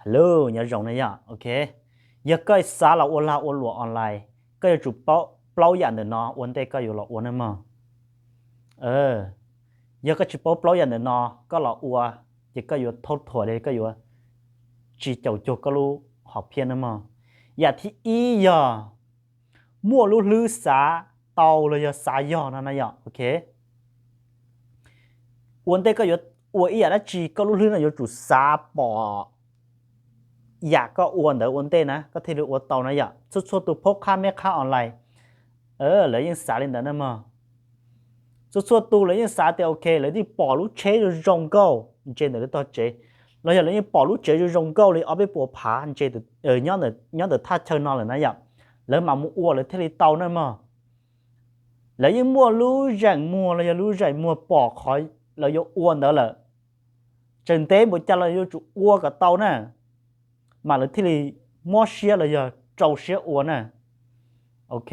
Hello, nyob zoo na yom, ok. Yog koj xav los ua lag ua luam online, koj yuav tsum paub plaub yam ntawm no ua ntej koj yuav los ua na mog. Yog koj tsis paub plaub yam ntawm no, koj los ua, ces koj yuav thaub thuam li koj yuav tsis caum cuag koj lub hom phiaj na mog. Yam thib ib yog muaj lub hlwb xav tau los yog xav yog no na yom, ok. Ua ntej koj yuav ua ib yam dab tsi, koj lub hlwb no yuav tsum xav pom yam koj ua ntawd ua ntej na, koj thiaj li ua tau na yom. Txhua txhua tus phob qhab meb qhab online, lawv yeej xav li ntawd na mog. Txhua txhua tus lawv yeej xav tias ok, lawv yeej pom lub tsheb zoo zoo nkauj ntse ntawm lawv tog tsev, los yog lawv yeej pom lub tsev zoo zoo nkauj li ob peb puas phav ntse, nyob ntawm thaj chaw no lawm na yom. Lawv mam mus ua lawv thiaj li tau na mog. Lawv yeej muaj lub zeem muag los yog lub zeem muag pom qhov lawv yuav ua ntawd lawm. Tseem ntev npaum cas los yuav tsum ua kom tau na, mas lawv thiaj li mob siab los yog rau siab ua na. Ok.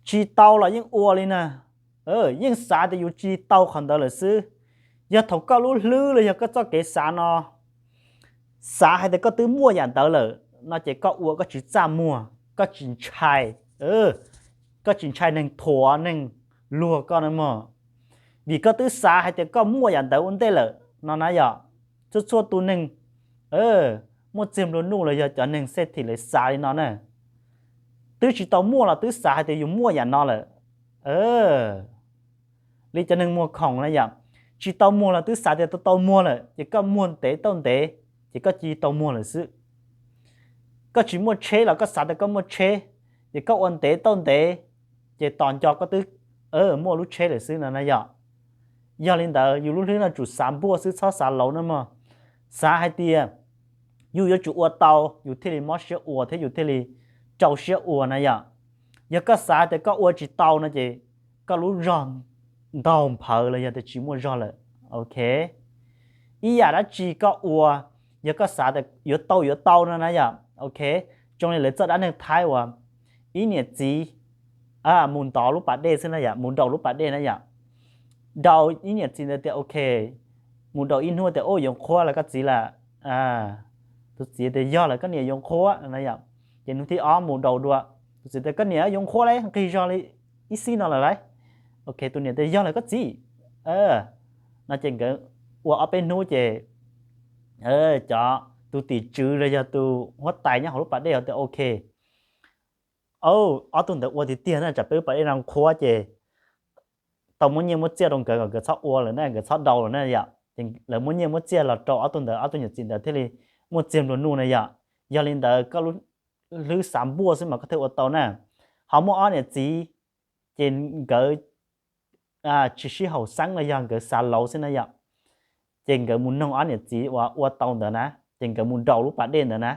Tsis tau los yeej ua li na. Yeej xav tias yus tsis tau qhov ntawd lawm xwb. Yog thaum koj lub hlwb los yog koj txoj kev xav no xav hais tias koj twb muaj yam ntawd lawm no ces koj ua koj tsis txaj muag, koj tsis ntshai, koj tsis ntshai neeg thuam neeg luag koj na mog. Vim koj twb xav hais tias koj muaj yam ntawd ua ntej lawm no na yom. Txhua txhua tus neeg muaj txiag nplua nuj los yog cov neeg xej thim lawv xav li no na. Twb tsis tau muaj los twb xav hais tias yus muaj yam no lawm. Li cov neeg muag khoom na yom, tsis tau muag los twb xav tias tau tau muag lawm, ces koj muag ntev tau ntev, ces koj cia li tau muag lawm xwb. Koj tsis muaj tsheb los koj xav tias koj muaj tsheb, ces koj ua ntev tau ntev, ces tos nco koj twb muaj lub tsheb lawm xwb no na yom. Yog li ntawd yus lub hlwb no tsum xav npuaj xwb txhob xav lauv na mog. Xav hais tias yus yuav tsum ua tau yus thiaj li mob siab ua thiab yus thiaj li rau siab ua na yom. Yog koj xav tias koj ua tsis tau no ces koj lub zog ntaug nphawv los yog tias tsis muaj zog lawm. Ok. Ib yam dab tsi koj ua, yog koj xav tias yuav tau yuav tau no na yom, ok, zoo li lawv txoj dab neeg Thaib uas ib niam txiv mus ntov lub pas dej xwb na yom, mus daus lub pas dej na yom. Daus ib niam txiv ntawd tias ok, mus daus ib hnub tias ub yuav nqhuab lawm koj txiv lawm. Tus txiv tias yog lawm koj niam yuav nqhuab na yom. Ces hnub thib ob mus daus dua, tus txiv tias koj niam yuav nqhuab lauj, nqig zog li ib xib no lawm lauj. Ok, tus niam tias yog lawm koj txiv. No ces nkawd ua ob peb hnub ces cov tus tim tswv los yog tus huab tais nyob hauv lub pas dej hauv tias ok, ob tug ntawd ua tiag tiag na, tsam peb lub pas dej no nqhuab ces tau muab nyiaj muab txiaj rau nkawd kom nkawd txhob ua lawm na, nkawd txhob daus lawm na yom. Ces lawv muab nyiaj muab txiaj los rau ob tug ntawd, ob tug niam txiv ntawd thiaj li muaj txiag nplua nuj na yom. Yog li ntawd koj lub hlwb xav npuaj xwb mas koj thiaj ua tau na. Ho muaj ob niam txiv, ces nkawd tsis sib haum xeeb los yog nkawd xav lauv xwb na yom. Ces nkawd mus noog ob niam txiv uas ua tau ntawd na, ces nkawd mus daus lub pas dej ntawd na.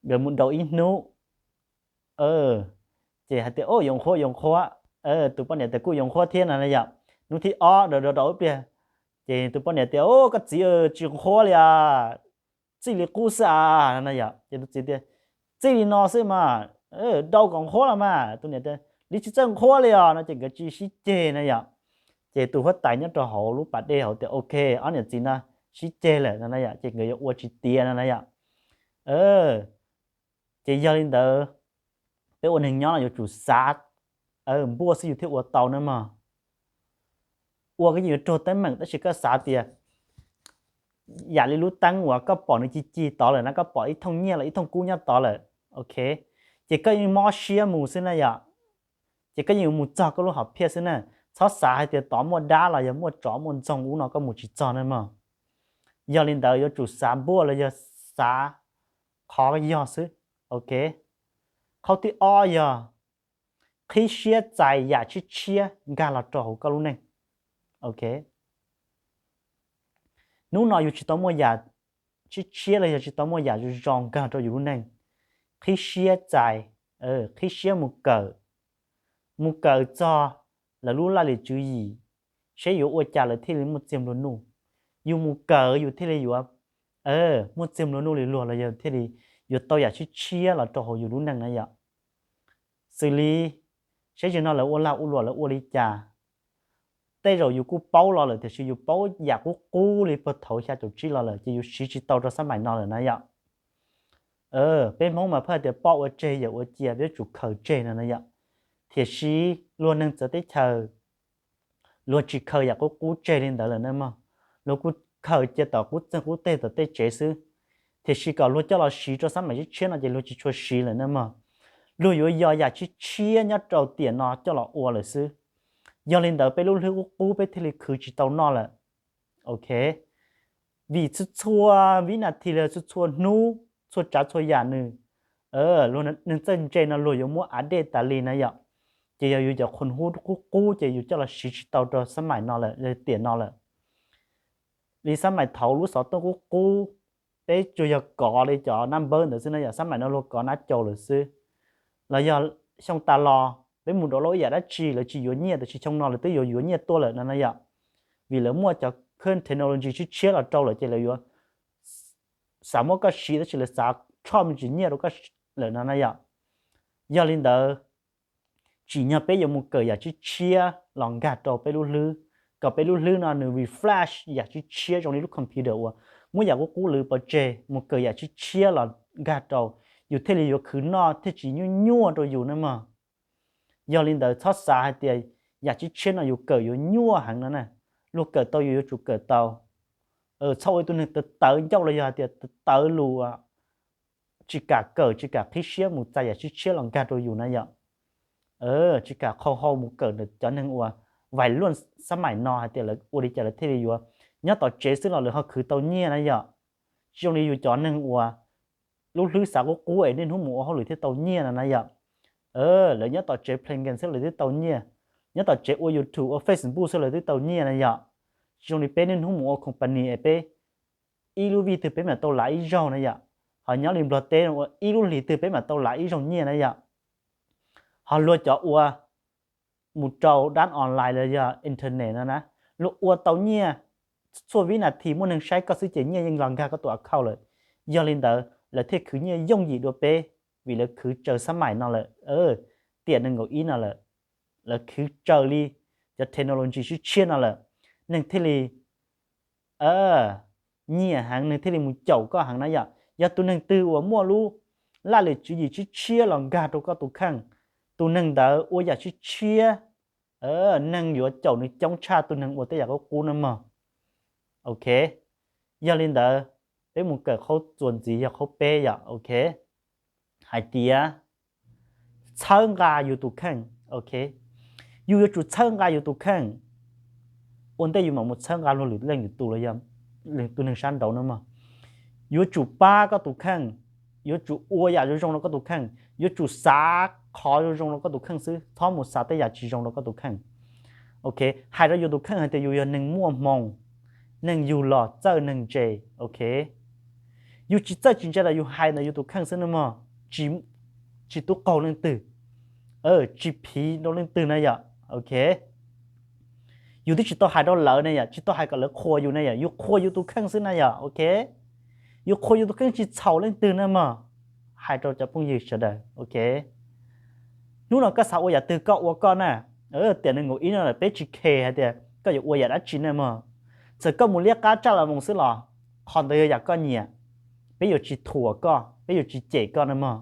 Nkawd mus daus ib hnub, ces hais tias ub yuav nqhuab yuav nqhuab, tus poj niam tias kuj yuav nqhuab thiab no na yom. Hnub thib ob daus daus daus ib pliag, ces tus poj niam tias ub koj txiv tsis nqhuab li as, txij li qub xwb as no na yom. Ces tus txiv tias txij li no xwb mas, daus kom nqhuab los mas. Tus niam tias li tsis txawj nqhuab li os no ces nkawd tsis sib ceg na yom. Ces tus huab tais nyob rau hauv lub pas dej hauv tias ok, ob niam txiv no sib ceg lawm no na yom, ces nkawd yuav ua tsis tiav no na yom. Ces yog li ntawd, peb ua neeg nyob no yuav tsum xav npuaj xwb yus thiaj ua tau na mog. Ua koj yeej yuav raug teeb meem tab sis koj xav tias yam li lub teeb uas koj pom nws ci ci tod lawm na, koj pom ib thooj nyiaj los ib thooj kub nyob tod lawm, ok, ces koj yeej mob siab mus xwb na yom. Ces koj yeej yuav mus txog koj lub hom phiaj xwb na. Txhob xav hais tias tod muaj dab los yog muaj tsov muaj ntxoog ub no koj mus tsis txog na mog. Yog li ntawd yuav tsum xav npuaj los yog xav qhov yog xwb, ok. Qhov thib ob yog qhib siab txais yam tshiab tshiab nkag los rau hauv koj lub neej, ok. Hnub no yus tsis tau muaj yam tshiab tshiab los yog tsis tau muaj yam zoo zoo nkag rau yus lub neej, qhib siab txais, qhib siab mus kawm, mus kawm txog lawv lub laj lim tswv yim, seb yuav ua cas lawv thiaj li muaj txiag nplua nuj. Yus mus kawm yus thiaj li yuav muaj txiag nplua nuj li luag los yog thiaj li yuav tau yam tshiab tshiab los rau hauv yus lub neej na yom. Xws li seb zaum no lawv ua lag ua luam lawv ua li cas, tej zaum yus kuj paub los lawm tiam sis yus paub yam qub qub li puag thaum xya caum tsib los lawm ces yus siv tsis tau rau xab maim no lawm na yom. Peb Hmoob mas pheej tias poj ua tseg yawm ua cia peb yuav tsum khaws tseg no na yom. Tiam sis luag neeg txawv teb chaws luag tsis khaws yam qub qub tseg li ntawd lawm na mog. Luag kuj khaws cia tom qub txeeg qub teg tom tej tsev xwb. Tiam sis kom luag coj los siv rau xab maim tshiab tshiab no ces luag tsis tshua siv lawm na mog. Luag yuav yog yam tshiab tshiab nyob rau tiam no coj los ua lawm xwb. Yog li ntawd peb lub hlwb qub qub peb thiaj li khwv tsis tau noj lawm. Ok, vim txhua txhua vib nas this los txhua txhua hnub txhua tsav txhua yam nws, luag neeg txawj ntse no luag yuav muab av dej tas li na yom. Ces yog yus cov khoom hub qub qub ces yus coj los siv tsis tau rau xab maim no lawm, tiam no lawm. Li xab maim thaud lub xov tooj qub qub, peb tsuas yog kov li cov nab npawb ntawd xwb na yom, xab maim no luag kov nab caus lawm xwb. Los yog xyoo tas los peb mus download ib yam dab tsi lawv tsis yuav nyiaj, tiam sis xyoo no lawv twb yuav yuav nyiaj tuaj lawm no na yom. Vim lawv muaj cov current technology tshiab tshiab los rau lawm ces lawv yuav xav muab koj siv tab sis lawv xav tshoj me ntsis nyiaj rau koj lawm no na yom. Yog li ntawd, tsim nyog peb yuav mus kawm yam tshiab tshiab los nkag rau peb lub hlwb, kom peb lub hlwb no nws refresh yam tshiab tshiab zoo li lub computer uas muab yam qub qub lwv pov tseg, mus kawm yam tshiab tshiab los nkag rau, yus thiaj li yuav khwv noj thiaj tsis nyuaj nyuaj rau yus na mog. Yog li ntawd txhob xav hais tias yam tshiab tshiab no yus kawm yuav nyuaj heev no na. Luag kawm tau yus yuav tsum kawm tau. Txhob ua ib tug neeg tawv tawv ncauj los yog hais tias tawv tawv lus, tsis kam kawm tsis kam qhib siab mus txais yam tshiab tshiab los nkag rau yus na yom. Tsis kam qhau hau mus kawm ntawm cov neeg uas vais luaj xab maim no hais tias lawv ua li cas lawv thiaj li yuav nyob tom tsev xwb los lawv ho khwv tau nyiaj na yom. Tsis zoo li yus cov neeg uas lub hlwb xav qub qub es niaj hnub mus ua hauj lwm thiaj tau nyiaj no na yom. Lawv nyob tom tsev play game xwb lawv twb tau nyiaj, nyob tom tsev ua YouTube ua Facebook xwb lawv twb tau nyiaj na yom. Tsis zoo li peb niaj hnub mus ua company es peb ib lub vij twg peb mam tau lav ib zaug na yom. Ho nyob li Nplog teb no ua ib lub hlis twg peb mam tau lav ib zaug nyiaj na yom. Ho luag cov ua mus rau dab online los yog internet no na, luag ua tau nyiaj txhua vib nas this muaj neeg saib koj xwb ces nyiaj yeej los nkag koj tus account lawm. Yog li ntawd lawv thiaj khwv nyiaj yooj yim dua peb, vim lawv khwv raws xab maim no lawm, tiam nees nkaum ib no lawm. Lawv khwv raws li cov technology tshiab tshiab no lawm, neeg thiaj li nyiam heev, neeg thiaj li mus caum koj heev na yom. Yog tus neeg twg uas muaj lub laj lim tswv yim tshiab tshiab los nkag rau koj tus kheej, tus neeg ntawd ua yam tshiab tshiab, neeg yuav caum nws coob tshaj tus neeg ua tej yam qub qub na mog. Ok, yog li ntawd peb mus kawm qhaub txuas ntxiv yog qhaub peb yom. Ok, hais tias txhawb nqa yus tus kheej. Ok, yus yuav tsum txhawb nqa yus tus kheej. Ua ntej yus mam mus txhawb nqa luag lwm leej lwm tus los yog tus neeg sab nraud na mog, yuav tsum pab koj tus kheej, yuav tsum ua yam zoo zoo rau koj tus kheej, yuav tsum xav qhov zoo zoo rau koj tus kheej xwb, txhob mus xav tej yam tsis zoo rau koj tus kheej. Ok, hais rau yus tus kheej hais tias yus yog neeg muaj hmoo, neeg yug los txawj neeg ntse. Ok, yus tsis txawj tsis ntse los yus hais ntawm yus tus kheej xwb na mog, tsis tub qaug leej twg, tsis phiv rau leej twg na yom. Ok, yus twb tsis tau hais rau lawv ne yom, tsis tau hais kom lawv qhuas yus ne yom, yus qhuas yus tus kheej xwb na yom. Ok, yus qhuas yus tus kheej tsis txhaum leej twg na mog. Hais rau cov phooj ywg sawv daws. Ok, hnub no koj xav ua yam twg koj ua koj na. Tiam nees nkaum ib no lawm peb tsis khes hais tias koj yuav ua yam dab tsi na mog. Txawm koj mus liab qab tsaj los moos xwb los qhov ntawd yog yam koj nyiam, peb yuav tsis thuam koj, peb yuav tsis cem koj na mog.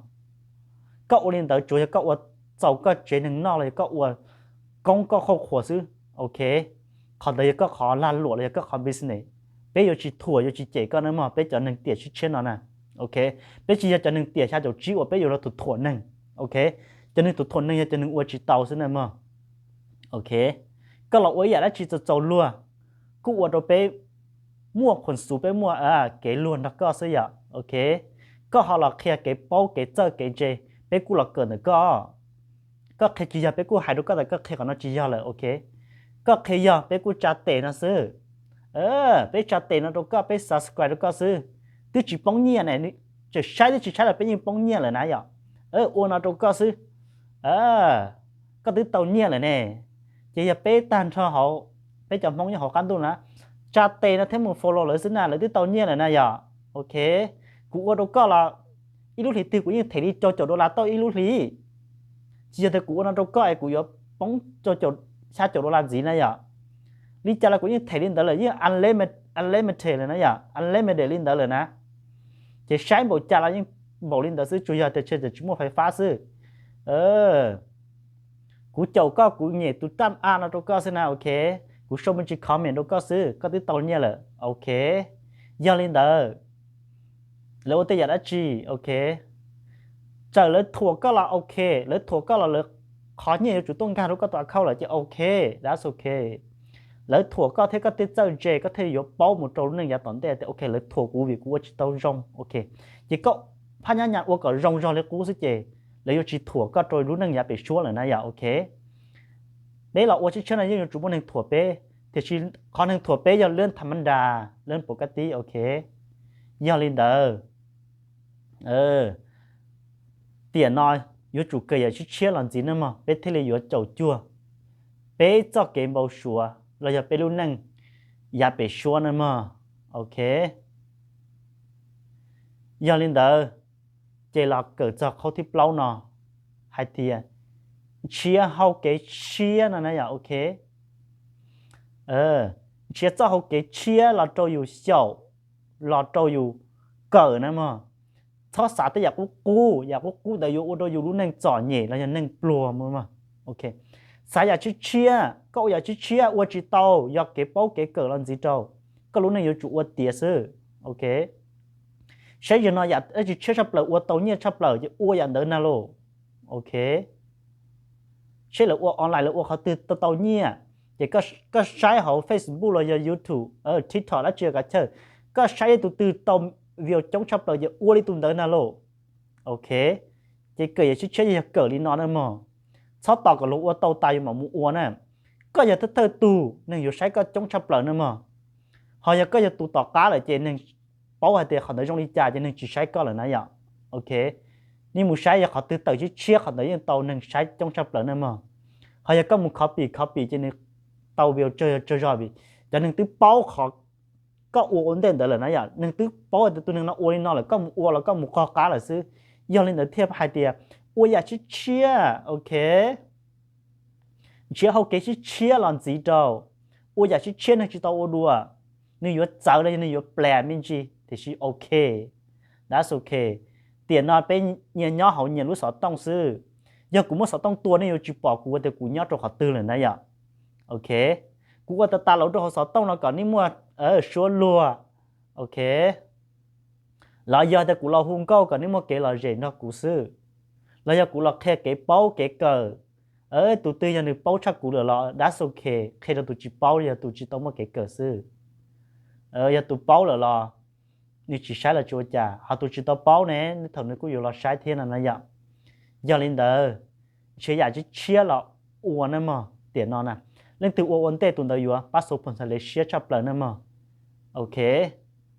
Koj ua li ntawd tsuas yog koj ua txaus koj tsev neeg noj los yog koj ua koob koj qhauj qhuas xwb. Ok, qhov ntawd yog koj qhov lag luam los yog koj qhov business, peb yuav tsis thuam yuav tsis cem koj na mog, peb cov neeg tiam tshiab tshiab no na. Ok, peb tsis yog cov neeg tiam xya caum tsib uas peb yuav los thuam thuam neeg. Ok, cov neeg thuam thuam neeg yog cov neeg ua tsis tau xwb na mog. Ok, koj los ua ib yam dab tsi txaus txaus luag, kuj ua rau peb muaj khuas xuv, peb muaj kev luag nrog koj xwb yom. Ok, koj ho los qhia kev paub kev txawj kev ntse, peb kuj los kawm ntawm koj. Koj qhia tsis yog peb kuj hais rau koj tias koj qhia qhov no tsis yog lawm. Ok, koj qhia yog peb kuj tsa tes no xwb. Peb tsa tes no rau koj, peb subscribe rau koj xwb, twb tsis poob nyiaj ne, tseem saib twb tsis saib los peb yeej poob nyiaj lawm na yom. Ua no rau koj xwb, koj twb tau nyiaj lawm ne. Ces yog peb tag nrho hauv, peb cov Hmoob nyob hauv qab ntuj na, tsa tes no thiab mus follow lawv xwb na, lawv twb tau nyiaj lawm na yom. Ok, kuv ua rau koj los ib lub hlis twg kuv yeej them li rau caum dollar tauj ib lub hlis. Tsis yog tias kuv ua no rau koj es kuv yuav poob rau xya caum dollar ntxiv na yom. Li cas los kuv yeej them li ntawd lawm, yeej unlimited lawm na yom, unlimited li ntawd lawm na. Ces saib npaum cas los yeej npaum li ntawd xwb, tsuas yog tias tsis muaj fais fab xwb. Kuv caum koj, kuv nyem tus tab a no rau koj xwb na, ok. Kuv sau me ntsis comment rau koj xwb, koj twb tau nyiaj lawm, ok. Yog li ntawd, lawv ua tej yam dab tsi, ok. Txawm lawv thuam koj los ok, lawv thuam koj los lawv qhov nyiaj yuav tsum tuaj nkag rau koj tus account lawm ces ok, that's ok. Lawv thuam koj thiab koj thiaj txawj ntse, koj thiaj yuav paub mus rau lub neej yav tom ntej tias ok, lawv thuam kuv vim kuv ua tsis tau zoo, ok. Ces koj phab nyab nyas ua kom zoo zog li qub xwb ces lawv yuav tsis thuam koj rau lub neej yav pem suab lawm na yom, ok. Peb los ua tshiab tshiab no yeej yuav tsum muaj neeg thuam peb, tiam sis qhov neeg thuam peb yog lwm tham mab nras, lwm pov kab tib, ok. Yog li ntawd, tiam no yuav tsum kawm yam tshiab tshiab los ntxiv na mog, peb thiaj li yuav caum cuag peb txoj kev npau suav los yog peb lub neej yav pem suab na mog, ok. Yog li ntawd, ces los kawm txog qhov thib plaub no hais tias nrhiav hau kev tshiab no na yom, ok. Nrhiav txoj hau kev tshiab los rau yus xyaum, los rau yus kawm na mog. Txhob xav tej yam qub qub, yam qub qub ntawd yuav ua rau yus lub neej txom nyem los yog neeg pluag mog. Ok, xav yam tshiab tshiab, koj ua yam tshiab tshiab ua tsis tau, yog kev paub kev kawm los ntxiv rau, koj lub neej yuav tsum ua tiav xwb, ok. Saib zaum no yam dab tsi tshiab tshaj plaws ua tau nyiaj tshaj plaws ces ua yam ntawd na lauj, ok. Saib lawv ua online lawv ua qhov twg tau tau nyiaj, ces koj saib hauv Facebook los yog YouTube, TikTok dab tsi kav chawj, koj saib tus twg tau view coob tshaj plaws ces ua li tus ntawd na lauj, ok. Ces kawm yam tshiab tshiab yog kawm li no na mog. Txhob tos kom luag ua tau tas yus mam mus ua na. Koj yog thawj thawj tug neeg yuav saib koj coob tshaj plaws na mog. Ho yog koj yog tus tom qab lawm ces neeg paub hais tias qhov ntawd zoo li cas ces neeg tsis saib koj lawm na yom, ok. Nej mus saib yog qhov twg tawm tshiab tshiab qhov ntawd yeej tau neeg saib coob tshaj plaws na mog. Ho yog koj mus copy copy ces nws tau view tsawg tsawg zog vim cov neeg twb paub qhov koj ua ua ntej ntawd lawm na yom, neeg twb paub tias tus neeg no ua li no lawm, koj mus ua los koj mus qog qab lawm xwb. Yog li ntawd thiaj hais tias ua yam tshiab tshiab, ok. Nrhiav hau kev tshiab tshiab los ntxiv rau, ua yam tshiab tshiab neeg tsis tau ua dua, nws yuav txawv los yog nws yuav plam me ntsis tiam sis ok, that's ok. Tiam no peb nyias nyob hauv nyias lub xov tooj xwb. Yog kuv muaj xov tooj tua nej yuav tsis pom kuv ua tias kuv nyob rau qhov twg lawm na yom, ok. Kuv ua tas tas los rau hauv xov tooj no kom nej muaj suab luag, ok. Los yog tias kuv los hu nkauj kom nej muaj kev lom zem nrog kuv xwb, los yog kuv los qhia kev paub kev kawm, tus twg yog nws paub tshaj kuv lawm los that's ok, qhia rau tus tsis paub yog tus tsis tau muaj kev kawm xwb. Yog tus paub lawm los nws tsis saib los tsis ua cas, ho tus tsis tau paub ne thaum nws kuj yuav los saib thiab no na yom. Yog li ntawd, nrhiav yam tshiab tshiab los ua na mog. Tiam no na, leej twg ua ua ntej tus ntawd yuav pab xu phoom xas le siab tshaj plaws na mog. Ok,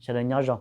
sawv daws nyob zoo.